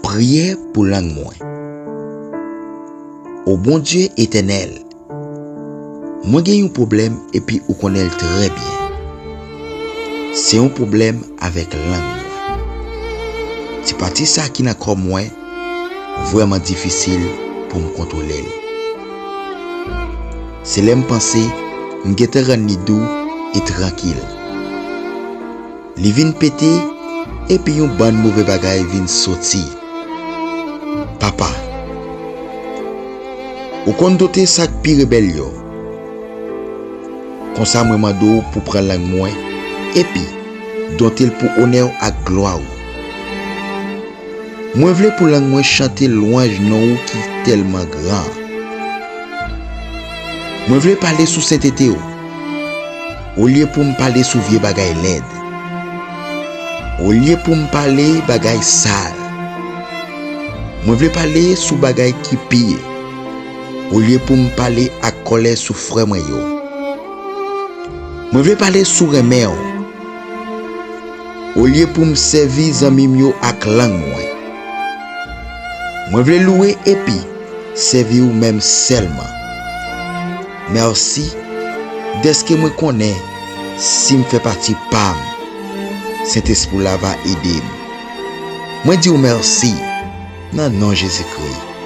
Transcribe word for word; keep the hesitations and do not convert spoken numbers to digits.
Priyè pou lang mwen. O Bondye etènèl, mwen gen yon pwoblèm epi ou konnen l trè byen. Se yon pwoblèm avèk lang mwen. Ti pati sa ki nan kò mwen vrèman difisil pou m kontwole l. Se lè m panse m gentan rann li dou e trankil. Li vin pete, epi yon bann move bagay vin soti. Papa, ou konn dote sa k pi rebèl yo. Konsa mwen mande w pou pran lang mwen, epi dote l pou onè w ak glwa w. Mwen vle pou lang mwen chante lwanj non ou ki tèlman gran. Mwen vle pale sou sentete w, olye pou m pale sou vye bagay lèd. Olye pou m pale bagay sal, mwen vle pale sou bagay ki pi. Olye pou m pale ak kòlè sou frè mwen yo, mwen vle pale sou renmen w. Olye pou m sèvi zanmi m yo ak lang mwen, mwen vle louwe epi sèvi w menm sèlman. Mèsi dèske mwen konnen si m fè pati pa m, Sentespri w la va ede m. Mwen di w mèsi nan non Jezikri.